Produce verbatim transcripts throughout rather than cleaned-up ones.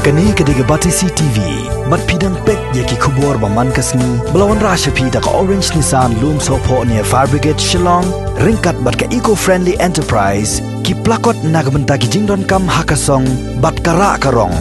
Kane ka dei ka Batesi T V. Bad phi dang peit ïa ki khubor ba man ka sngi ba la wanrah sha phi da ka Orange Nissan Lumsohphoh near Fire Brigade Shillong, ryngkat bad ka Eco Friendly Enterprise, ki plakot na ka bynta ki jingdonkam ha ka song bad ka rah ka rong.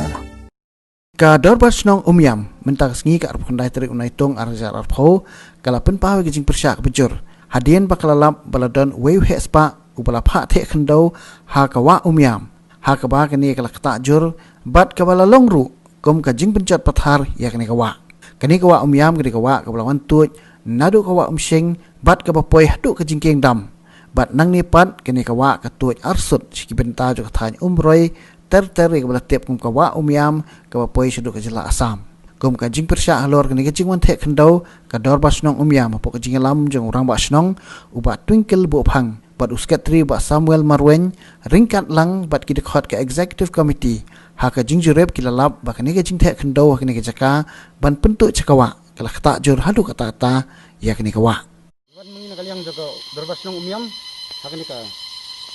Ka Dorbar Shnong Umiam mynta ka sngi ka arphew khyndai tarik u Naitung ar hajar arphew ka la pynpaw ïa ka jingpyrshah kaba jur hadien ba ka la lap ba la don uwei u heh spah uba la phah theh khyndew ha ka wah Umiam, ha kaba kane ka la ktah jur bad kaba la long ruh kum ka jingpynjot pathar ïa kane ka wah. Kane ka wah Umiam ka dei ka wah kaba la wan tuid naduh ka wah Umshing bad kaba poi haduh ka jingkieng dam. Bad nangne pat kane ka wah ka tuid arsut sha ki bynta jong ka thaiñ Umroi ter ter ïa kaba la tip kum ka wah Umiam kaba poi shaduh ka jylla Assam. Kum ka jingpyrshah halor kane ka jingwan theh khyndew, ka Dorbar Shnong Umiam hapoh ka jingïalam jong u Rangbah Shnong u Bah Twinkle Buhphang bad u Secretary u Bah Samuel Marwein, ryngkat lang bad ki dkhot ka Executive Committee, ha ka jingjurip ki la lap ba kane ka jingtheh khyndew ha kane ka jaka ban pyntuid sha ka wah ka la ktah jur haduh katta katta ïa kane ka wah. Wan mynta na ka liang jong ka Dorbar Shnong Umiam ha kane ka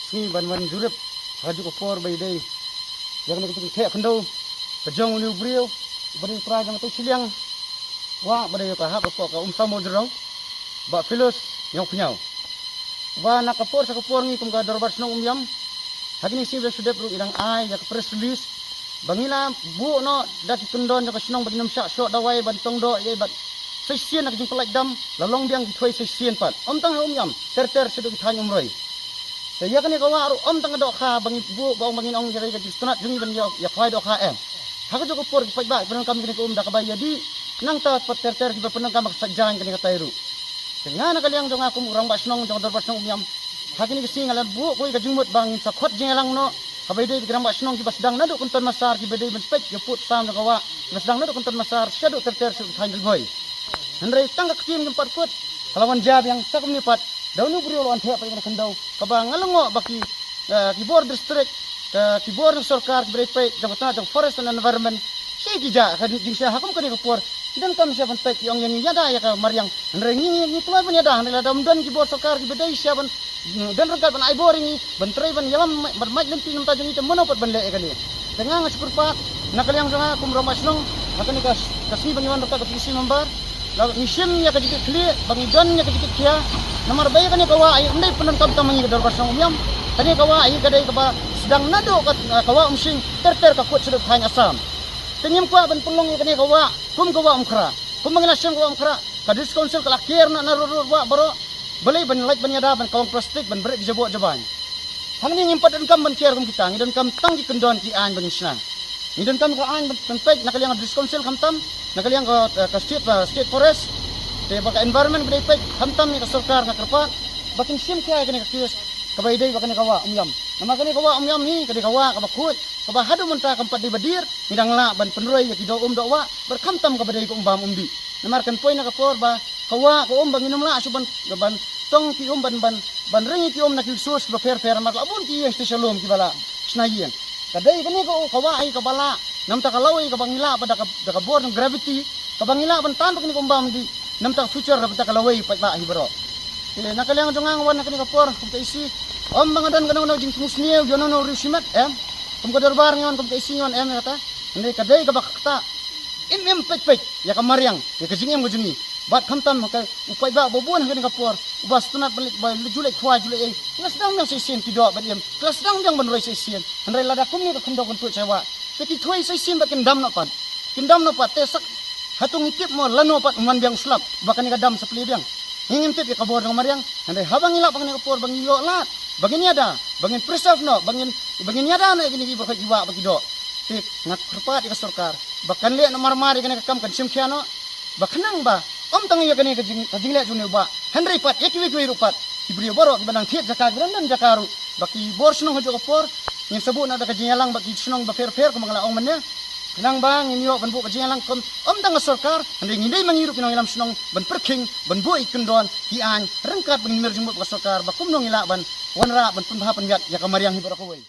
sngi ban wan jurip ha kajuh ka por ba ïadei ïa kane ka jingtheh khyndew ka jong une u briew ba dei u trai jong ka tei shiliang wah ba dei ka hap hapoh ka Umsaw Mawjyrong, Bah Philos Ñiawkhñiaw. Ba na ka por sha ka por ngi kum ka Dorbar Shnong Umiam ha kine ki sngi ba shu dep ruh ngi dang ai ïa ka press release ba ngi la buh noh da ki kyndon jong ka shnong ba ngin ym shah shoh dawai ban tong doh ïa bad sa shisien na ka jingpyllait dam la long biang ki thuei sa shisien pat. Ym tang ha Umiam, ter ter shaduh ki thaiñ Umroi. Te ïa kane ka wah ruh ym tang ka dohkha ba ngi buh ba ong ba ngin ong ïa ka jingsngewtynnat jong ngi ban ïa, ïa khwai dohkha em. Ha kajuh ka por ki paidbah ki pyndonkam ïa kane ka um da kaba ïadei. Nangta pat ter ter kiba pyndonkam ha ka sait jaiñ kane katai ruh. Te nga na ka liang jong nga kum u Rangbah Shnong jong ka Dorbar Shnong Umiam, ha kine ki sngi nga la buh kawei ka jingmut ba ngin sa khot jingïalang noh kaba ïadei bad ki Rangbah Shnong kiba sdang naduh kynton masar kiba dei ban peit ïa pud sam jong ka wah, kiba sdang naduh kynton masar shaduh ter ter shaduh thaiñ Ri Bhoi. Hynrei tang ka ktien kim pat kut ka la wan jia biang sa kumne pat da une u briew la wan theh pat ïa kane ka khyndew kaba nga la ngoh ba ki, eh, ki bor district, eh, ki bor jong sorkar kiba dei peit jong ka tnat jong forest and environment, ki ki jia ka jingshisha ha kum kane ka por ki donkam shisha ban peit ki ong ïa ngi ïada ïa ka mariang. Hynrei ngi ngi kloi ban ïada hynrei lada ym don ki bor sorkar kiba dei shisha ban, mm, don ryngkat ban ai bor ïa ngi ban trei ban ïalam ban mait lynti na ka bynta jong ngi te mano pat ban leh ïa kane. Te nga nga shu kyrpad na ka liang jong nga kum u Rangbah Shnong ha kane ka, ka sngi ba ngi wan ryngkat bad ka P C member. La ngi shim ïa ka jingkitkhlieh ba ngi don ïa ka jingkitkhia. Namar ba ïa kane ka wah ai ym dei pyndonkam tang ma ngi ka Dorbar Shnong Umiam. Kane ka wah ai ka dei kaba sdang naduh ka, ka wah Umshing ter ter ka kut shaduh thaiñ Assam. Te ngim kwah ban pynlong ïa kane ka wah kum ka wah Umkhrah. Kumba ngi la shim ka wah Umkhrah, ka District Council ka la ker na, na rud rud wah baroh. Balei ban lait ban ïada ban kawang plastik ban bret ki jaboh jabain. Hangne ngim pat donkam ban ker kum kita, ngi donkam tang ki kyndon ki aiñ ba ngin shna. Ngi donkam ka aiñ ban, ban peit na ka liang ka District Council khamtam na ka liang ka, eh, ka State, eh, State Forest. Te ba ka environment ba dei peit khamtam ïa ka sorkar nga kyrpad ba kin shim khia ïa kane ka case kaba ïadei bad kane ka wah Umiam. Namar kane ka wah Umiam hi ka dei ka wah kaba khuid kaba haduh mynta kam pat dei ba dier, ngi dang lah ban pynroi ïa ki doh um doh wah bad khamtam kaba dei ka um bam um dih. Namar kan poi na ka por ba ka wah ka um ba ngin ym lah shuh ban, ban tong ki um ban, ban, ban ring ïa ki um na ki resource kiba pher pher namar la bun ki ïing sha lum kiba la shna ïing. Ka dei kane ka, ka wah hi kaba lah namar ka lawei kaba ngi lah ba da ka, da ka bor jong gravity kaba ngi lah ban tan ba kane ka um bam um dih namar ka future namar ka lawei paidbah hi baroh. Te na ka liang jong nga nga wan ha kane ka por kum ka E C, ym ba nga don kano kano jingthmu sniew ïa uno uno u riewshimet em. Kum ka dorbar ngi wan kum ka E C ngi wan em ïa kata. Hynrei ka dei kaba kata im im peit peit ïa ka mariang ïa ka jingim ka jong ngi. Bad khamtam ha ka u paidbah ba bun ha kane ka por uba sngewtynnat ban leit ba ju leit khwai ju leit ei, ki la sdang biang sa shisien ki doh ban im, ki la sdang biang ban roi sa shisien. Hynrei lada kumne ka khyndew kan tuid sha wah, te ki thuei sa shisien bad kin dam noh pat. Kin dam noh pat te sak hato ngi tip mo lano pat un wan biang u slap ba kane ka dam sa plie biang. Ngi ngim tip ïa ka bor jong ka mariang. Hynrei haba ngi lap ha kane ka por ba ngi ïoh lad ba ngin ïada ba ngin preserve noh ba ngin, ba ngin ïada noh ïa kine ki baroh ki wah ba ki doh. Te nga kyrpad ïa ka sorkar ba kan leh noh marmar ïa kane ka kam, kan shim khia noh ba khnang ba ym tang ïa kane ka jing, ka jingleh jong une u bah, hynrei pat ïa kiwei kiwei ruh pat ki briew baroh kiba nang thied jaka, kiba nang don jaka ruh, ba ki bor shnong ha kajuh ka por ngin sa buh noh da ka jingïalang bad ki shnong ba pher pher kumba nga la ong mynne. Khnang ba ngin ïoh ban buh ka jingïalang kum ym tang ka sorkar, hynrei ngi dei ma ngi ruh ki nongïalam shnong ban pyrkhing, ban buh ïa ki kyndon ki aiñ ryngkat ba ngin mih jingmut bad ka sorkar ba kumno ngi lah ban wanrah ban pynbha pynbiat ïa ka mariang hi baroh kawei.